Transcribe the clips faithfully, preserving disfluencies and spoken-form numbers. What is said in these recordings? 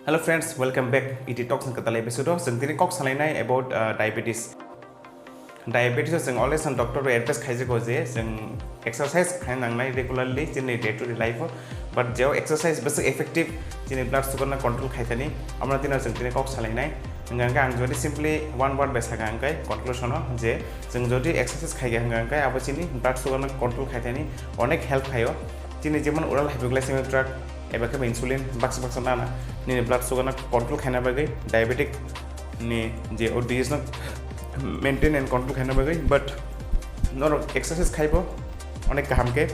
Hello friends, welcome back E T Talks ni kwtal episode o. Chwng tini kok salainai about, uh, diabetes. Diabetes o chwng always ang doctor rok advice khaijago je chwng exercise khaina nangnai regularly chini day to day life o. But jeo exercise bwswk effective chini blood sugar no control khaithani, amno tino chwng tini kok salainai. Hwnkha hwnkhe ang jodi simply one word bai sakha hwnkhe conclusion o je chwng jodi exercise khaikha hwnkha hwnkhe abo chini blood sugar no control khaithani onek help khaio. Chini jemon oral hypoglycemic drug eba khe insulin baksa baksa nana nini blood sugar no control khaina bagwi, diabetic ni je o disease no maintain and control khaina bagwi, but norok exercise khaibo onek kaham khe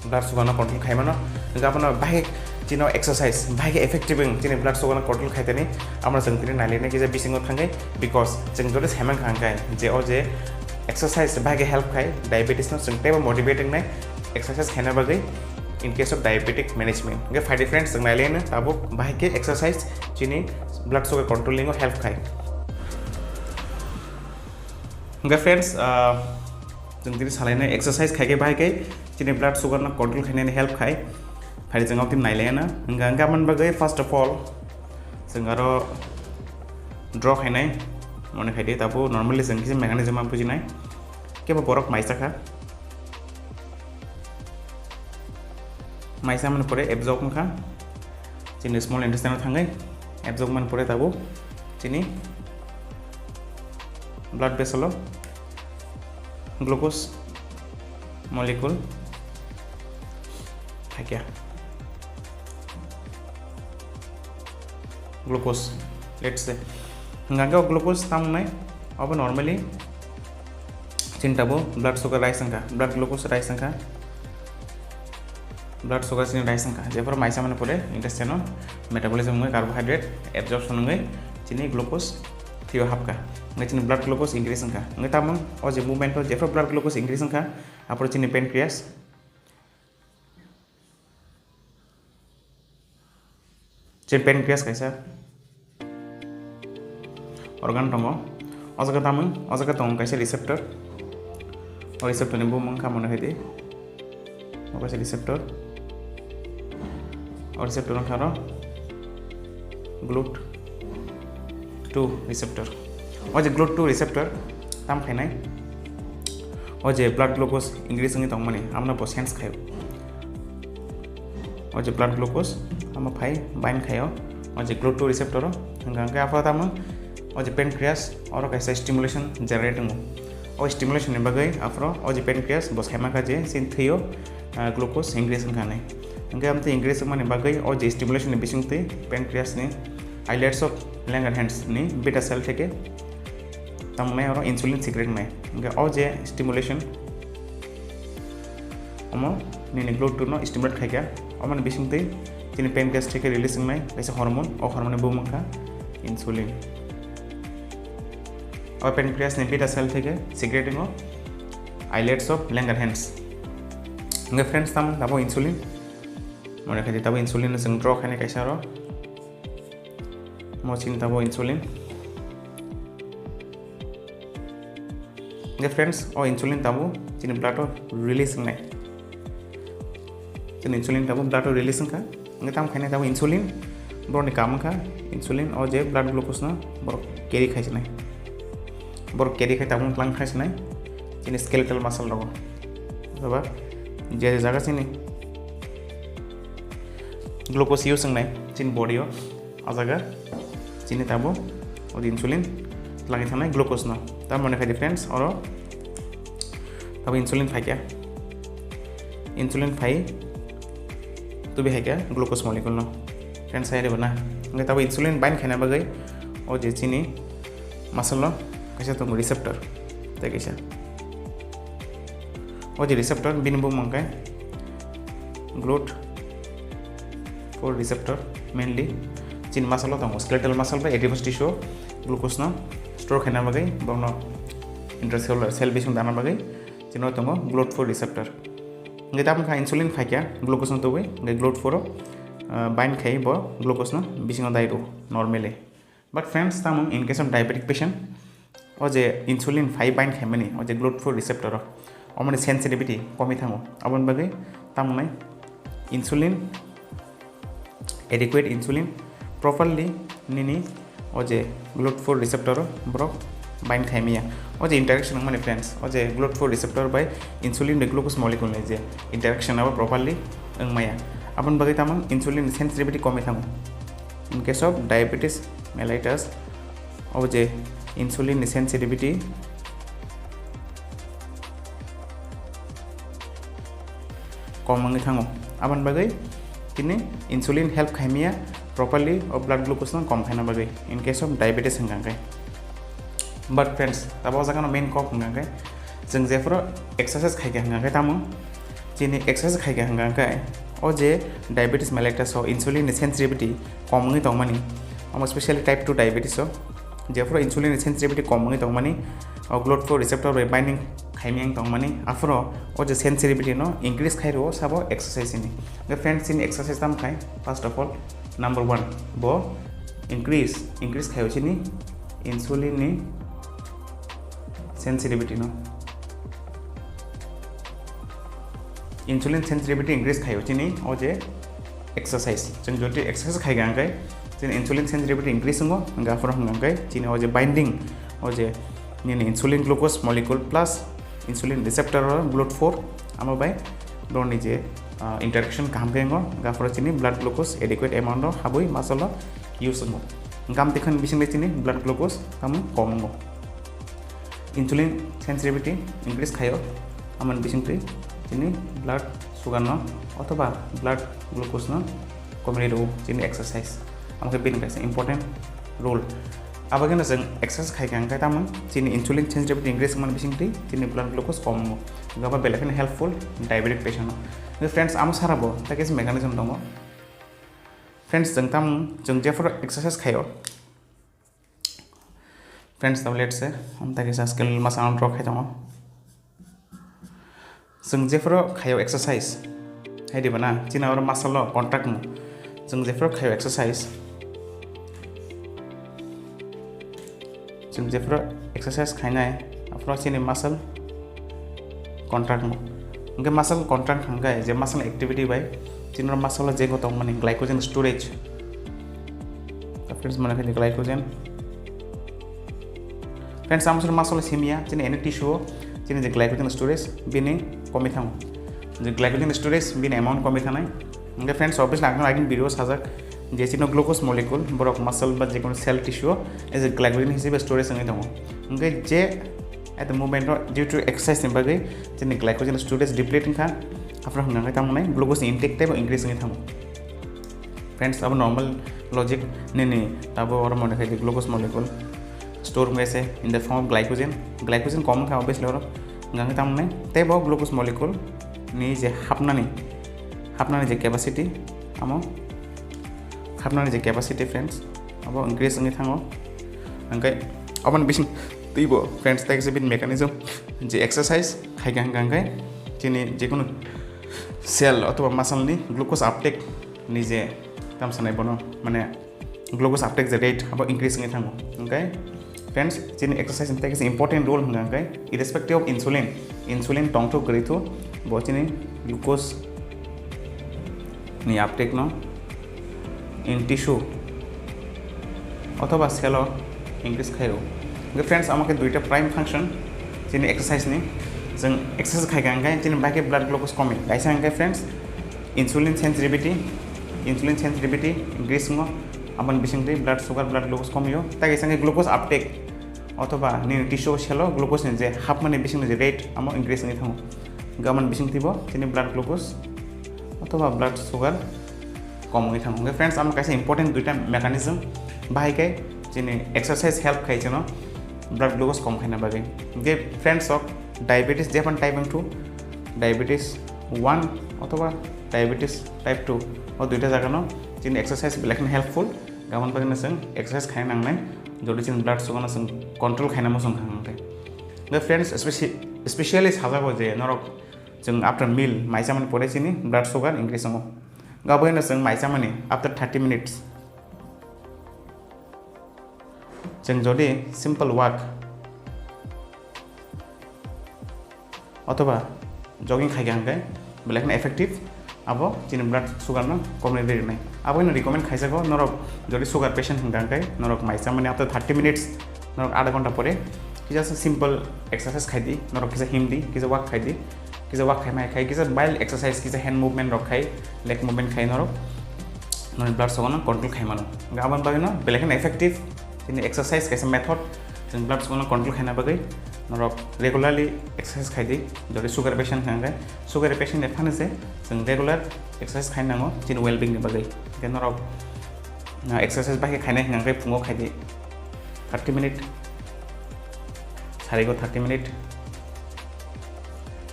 blood sugar no control khaimano. Hwnkhe abono bahai chino exercise bahai khe effective wng chini blood sugar no control khaitani, amno chwng tini nailaina kisa bisingo thangwi, because chwng jodi saimang kha hwnkhe je o je exercise bahai khe help khai diabetes no chwng teibo motivate wngnai exercise khaina bagwi in case of diabetic management. Hwnkhe phaidi friends, chwng nailaina tabuk bahai khe exercise chini blood sugar controlling o help khai. Hwnkhe friends, ah, chwng tini salainai exercise khaikhe bahai khe chini blood sugar no control khainani help khai. Phaidi chwng tini nailaina. Hwnkha hwnkhe aboni bagwi first of all chwng aro draw khainai, mone khaidi tabuk normally chwng kisa mechanism ma bujinai. Kebo borok maisa kha. Maisa mani pore absorb wngkha. Chini small intestine o thangwi absorb mani pore tabuk chini blood vessel o glucose molecule phaikya. Glucose, let's say, hwnkha khe o glucose tamo wngnai, obo normally chini tabuk blood sugar rise wngkha, blood glucose rise wngkha, blood sugar chini rise wngkha. Jephuru maisa mani pore intestine o metabolism wngwi carbohydrate absorption wngwi chini glucose thwi o hapkha. Hwnkhe chini blood glucose increase wngkha. Hwnkhe tamo o je movement o jephuru blood glucose increase wngkha, aphuru chini pancreas Chini pancreas kaisa organ tongo. O jaga tamo, o jaga tongo kaisa receptor. O receptor ni bumung kha mone khaidi. O kaisa receptor. O receptor wngkha aro glut two receptor. O je glut two receptor tam khainai, o je blood glucose increase wngwi tongmani, abono bo sense khaio. O je blood glucose amo phai bind khaio o je glut two receptor o, hwnkha hwnkhe aphuru tamo o je pancreas oro kaisa stimulation generate wngo. O stimulation ni bagwi aphuru o je pancreas bo saimankha je chini thwio, ah, glucose increase wngkha hinwi. Hwnkhe amtwi increase wngmani bagwi o je stimulation ni bisingtwi pancreas ni islets of Langerhans ni beta cell theke tamo wngnai oro insulin secrete wngnai. Hwnkhe o je stimulation omo nini glut two no stimulate khaikha, omoni bisingtwi chini pancreas theke release wngnai kaisa hormone, o hormone ni bumung kha insulin. O pancreas ni beta cell theke secrete wngo islets of Langerhans. Hwnkhe friends, tamo tabuk insulin. Mone khaidi tabuk insulin no chwng draw khainai kaisa oro. Mo chini tabuk insulin. Hwnkhe friends, o insulin tabuk chini blood o release wngnai. Chini insulin tabuk blood o release wngkha. Hwnkhe tamo khainai tabuk insulin, borokni kaam wngkha insulin, o je blood glucose no borok carry khaijak nai. Borok carry khai tabuk twlang khaijak nai chini skeletal muscle rogo. Eba je je jaga chini glucose use wngnai chini body o, o jaga chini tabuk o insulin twlangwi thangnai glucose no. Tar mone khaidi friends, oro tabuk insulin phaikha, insulin phai tubi haikha glucose molecule no. Friends, hai rwna hwnkhe tabuk insulin bind khaina bagwi o je chini muscle o kaisa tongo receptor, tei kaisa o je receptor bini bumung khe glut four receptor, mainly chini muscle o tongo, skeletal muscle bai adipose tissue o glucose no store khaina bagwi, borokno intracellular cell bising dana bagwi chini o tongo glut four receptor. Hwnkhe tamo kha insulin phaikha glucose no tubui, hwnkhe glut four o, ah, bind khai bo glucose no bisingo dai rw normally. But friends, tamo in case of diabetic patient, o je insulin phai bind khaimani, o je glut four receptor o, omoni sensitivity komwi thango. Aboni bagwi tamo nai insulin, adequate insulin properly nini o je glut four receptor o borok bind khaimaya. O je interaction wngmani friends, o je glut four receptor bai insulin bai glucose molecule ni je interaction abo properly wngmaya. Aboni bagwi tamo insulin sensitivity komwi thango. In case of diabetes mellitus, o je insulin ni sensitivity kom wngwi thango. Aboni bagwi tini insulin help khaimaya properly o blood glucose no kom khaina bagwi in case of diabetes hwnkha khe. But friends, tabuk o jaga no main kok hwnkha khe, chwng jephuru exercise khaikha hwnkha khe tamo chini exercise khaikha hwnkha khe o je diabetes mellitus o insulin ni sensitivity kom wngwi tongmani, omo specially type two diabetes o jephuru insulin ni sensitivity kom wngwi tongmani, o glut four receptor bai binding khaimaya wng tongmani, aphuru o je sensitivity no increase khai rwo sabo exercise ni. Hwnkhe friends, chini exercise tamo khai? First of all, number one, bo increase, increase khaio chini insulin ni sensitivity no. Insulin sensitivity increase khaio chini o je exercise. Chwng jodi exercise khaikha hwnkhe chini insulin sensitivity increase wngo, hwnkhe aphuru hwnkha hwnkhe chini o je binding, o je nini insulin glucose molecule plus insulin receptor o glut four, amo bai borokni je, ah, interaction kaham khe wngo, hwnkhe aphuru chini blood glucose adequate amount o habwi muscle o use wngo. Hwnkhe amtwi khani bisingtwi chini blood glucose tamo kom wngo. Insulin sensitivity increase khaio, amoni bisingtwi chini blood sugar no othoba blood glucose no komwi rwo chini exercise. Amo khe bini kaisa important role. Abo kheno chwng exercise khaikha hwnkhe tamo chini insulin sensitivity increase wngmani bisingtwi chini blood glucose kom wngo. Abo belai kheno helpful diabetic patient no. Hwnkhe friends, amo sara bo tei kaisa mechanism tongo. Friends, chwng tamo, chwng jephuru exercise khaio, friends, tabuk let's say, amtwi kisa scale masa ang draw khai tongo. Chwng jephuru khaio exercise, hai diba na, chini oro muscle o contract mo. Chwng jephuru khaio exercise, chwng jephuru exercise khainai, aphuru chini muscle contract mo. Hwnkhe muscle contract hwnkhe je muscle activity bai chini oro muscle o je tongmani glycogen storage. Friends, mane khe glycogen. Friends, amo sori muscle simiya, chini any tissue o, chini je glycogen storage, bini komwi thango. Je glycogen storage, bini amount komwi thanai. Hwnkhe friends, obviously, ang agini video sajak, je chini glucose molecule, borok muscle ba je kono cell tissue o, as a glycogen hisabe storage wngwi thango. Hwnkhe je at the moment o, due to exercise ni bagwi, chini glycogen storage deplete wngkha, aphuru hwnkha khe tamo nai glucose intake teibo increase wngwi thango. Friends, abo normal logic nini, abo oro mone khai di glucose molecule store wngwi se in the form of glycogen. Glycogen kom wngkha obviously oro, hwnkha khe tamo nai teibo glucose molecule ni je hapnani, hapnani je capacity, amo hapnani je capacity, friends, abo increase wngwi thango. Hwnkhe aboni bising twibo, friends, tei kaisa bini mechanism je exercise khaikha hwnkha hwnkhe chini jekunu cell othoba muscle ni glucose uptake ni je tamo sanai bono, mane glucose uptake je rate abo increase wngwi thango. Hwnkhe friends, chini exercise ni tei kaisa important role hwnkha hwnkhe irrespective of insulin, insulin tongthok kwrwithu bo chini glucose ni uptake no in tissue othoba cell o increase khaio. Hwnkhe friends, amo khe duita prime function chini exercise ni. Chwng exercise khaikha hwnkhe chini bai khe blood glucose komi. Kaisa hwnkhe friends, insulin sensitivity, insulin sensitivity increase wngo, aboni bisingtwi blood sugar, blood glucose komio. Tei kaisa hwnkhe glucose uptake, othoba nini tissue cell o glucose ni je hapmani bisingni je rate amo increase wngwi thango. Hwnkhe aboni bisingtwi bo chini blood glucose othoba blood sugar kom wngwi thango. Hwnkhe friends, amo kaisa important duita mechanism, bahai khe chini exercise help khai chwngno blood glucose kom khaina bagwi. Hwnkhe friends, sok diabetes jephano type wngthu, diabetes one othoba diabetes type two, o duita jagano chini exercise belai kheno helpful. Aboni bagwino chwng exercise khaina nangnai, jodi chini blood sugar no chwng control khaina muchung kha hwnkhe. Hwnkhe friends, especi-, specially sajago je norok chwng after meal mai chamani pore chini blood sugar increase wngo. Hwnkhe aboino chwng mai chamani after thirty minutes. Chwng jodi simple walk othoba jogging khaikha hwnkhe belai kheno effective. abo chini blood sugar no komwi rwnai. Abo no recommend khaijago norok jodi sugar patient hwnkha khe norok mai chamani after thirty minutes, norok adha ghonta pore kisa simple exercise khai di, norok kisa him di, kisa walk khai di, kisa walk khai mai khai, kisa mild exercise, kisa hand movement rok khai, leg movement khai norok noni blood sugar no control khai mano. Hwnkhe aboni bagwi no belai kheno effective chini exercise kaisa method, chwng blood sugar no control khaina bagwi norok regularly exercise khai di. Jodi sugar patient hwnkha khe sugar patient ni phano se chwng regular exercise khai nango chini well being ni bagwi. Hwnkhe norok, ah, exercise bai khe khainai hwnkha khe phungo khai di thirty minute, sarigo thirty minute.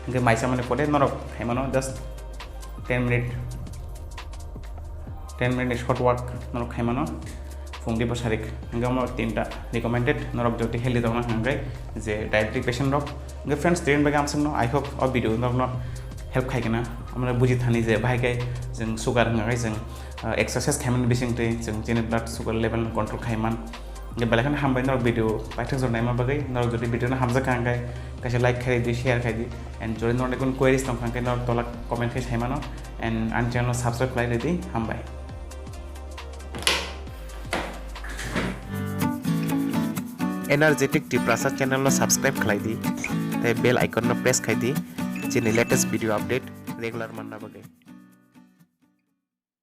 Hwnkhe mai chamani pore norok khai mano just ten minute, ten minute ni short walk norok khai mano phung di bo sarik. Hwnkhe omo tinta recommended norok jodi healthy tongna hwnkhe je diabetic patient rok. Hwnkhe friends, tini bagwi amswkno, I hope o video norokno help khai kana, amno buji thani je bahai khe chwng sugar hwnkha khe chwng, ah, exercise khaimani bisingtwi chwng chini blood sugar level control khaiman. Hwnkhe belai kheno hambai norok video paithak jora naima bagwi. Norok jodi video no hamjak kha hwnkhe kaisa like khai di, share khai di, and jodi norokni kun queries tong kha hwnkhe norok tola comment khai sai mano, and ani channel no subscribe khlai rwdi. Hambai. Energetic Tiprasa channel no subscribe khlai di, tei bell icon no press khai di, chini latest video update regular manna bagwi.